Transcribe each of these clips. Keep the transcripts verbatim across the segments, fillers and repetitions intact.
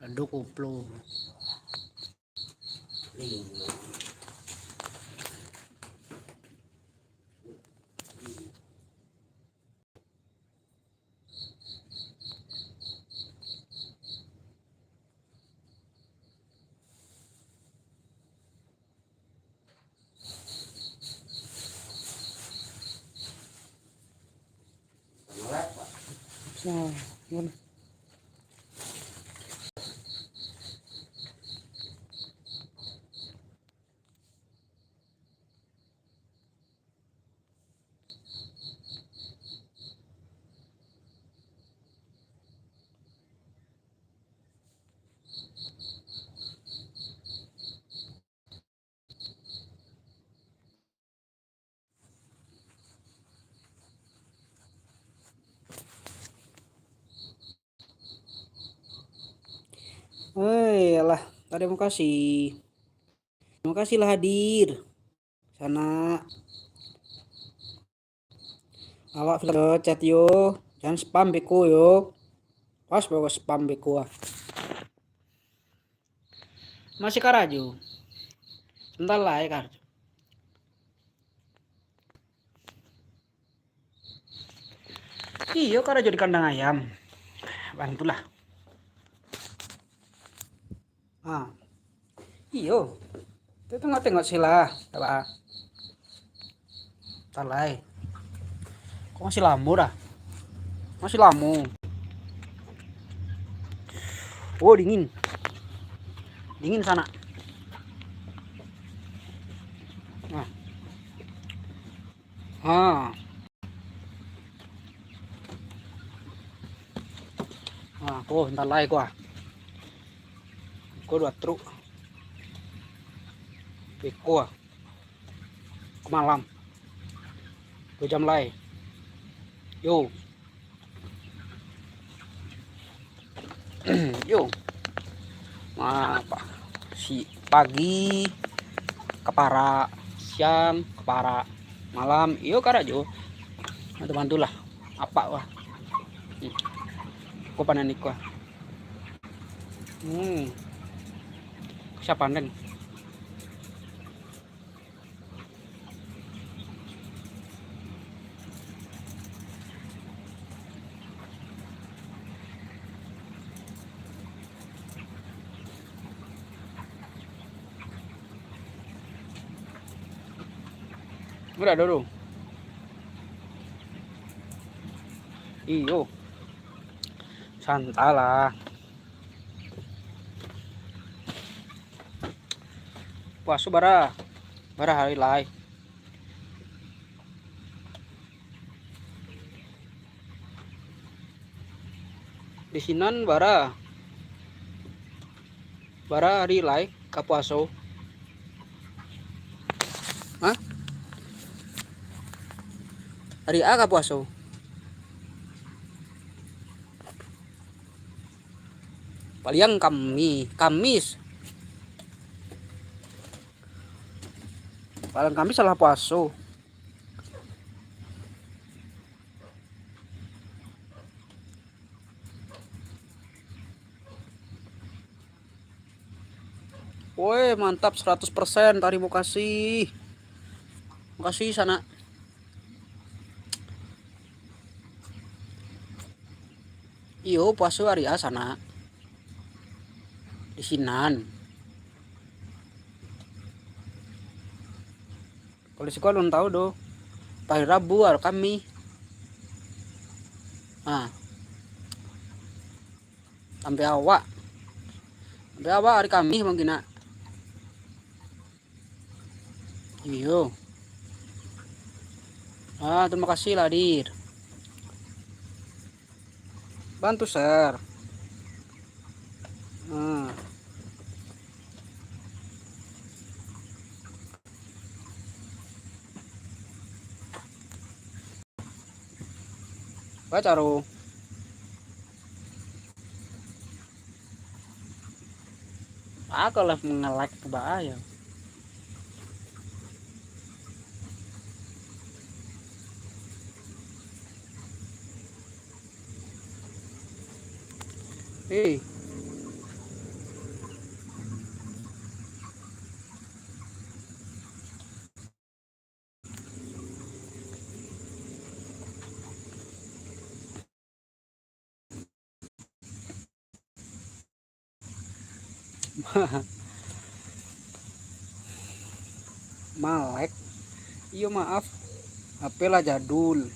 Ado koplo. Nah, ngono. Hei, alah, tarimo kasih. Tarimo kasih lah hadir. Sanak. Awak sudah chat yo. Jan spam beko yo. Pas bawa spam beko ah. Masih karajo. Sabanta lai karajo. Iyo, karajo di kandang ayam. Bantulah. Ah. Iyo. Tu tengok-tengok sila. Salah. Salah, eh. Kok masih lamo dah? Masih lamo. Oh, dingin. Dingin sanak. Nah. Ha. Ha, ko, sabanta lai ko ah. Ko duo truk. Beko ah. Ko malam. Duo jam lai. Yo. Yo. Ma-, pa-, si pagi kaparak, siang kaparak, malam iyo karajo. Bantu-bantulah. Apak wah. Hmm. Ko panen iko. Hmm. Sia panen. Udah dulu. Iyo. Santai lah. Puaso bara, bara hari lai. Di sinan bara, bara hari lai ka puaso. Hah? Hari A ka puaso. Paliang Kami-, Kamis. Paliang Kamis lah puaso. Woi, mantap seratus persen. Tarimo kasih. Makasih, sanak. Iyo, puaso hari A sanak. Di sinan. Kalau siko alun tahu doh. Hari Rabu, hari Kamis. Ha. Sampai awak. Sampai awak hari Kamis mungkin nak. Iyo. Ah, terima kasih lah, Dir. Bantu share. Hmm. Baca ro. Aku lah mengelak ke bawah ya. Hei. Malek. Iyo, maaf. H P lah jadul.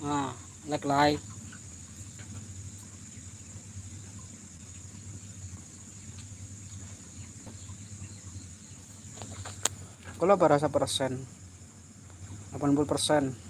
Ah, lag lai. Kalau berasa persen? Delapan puluh persen.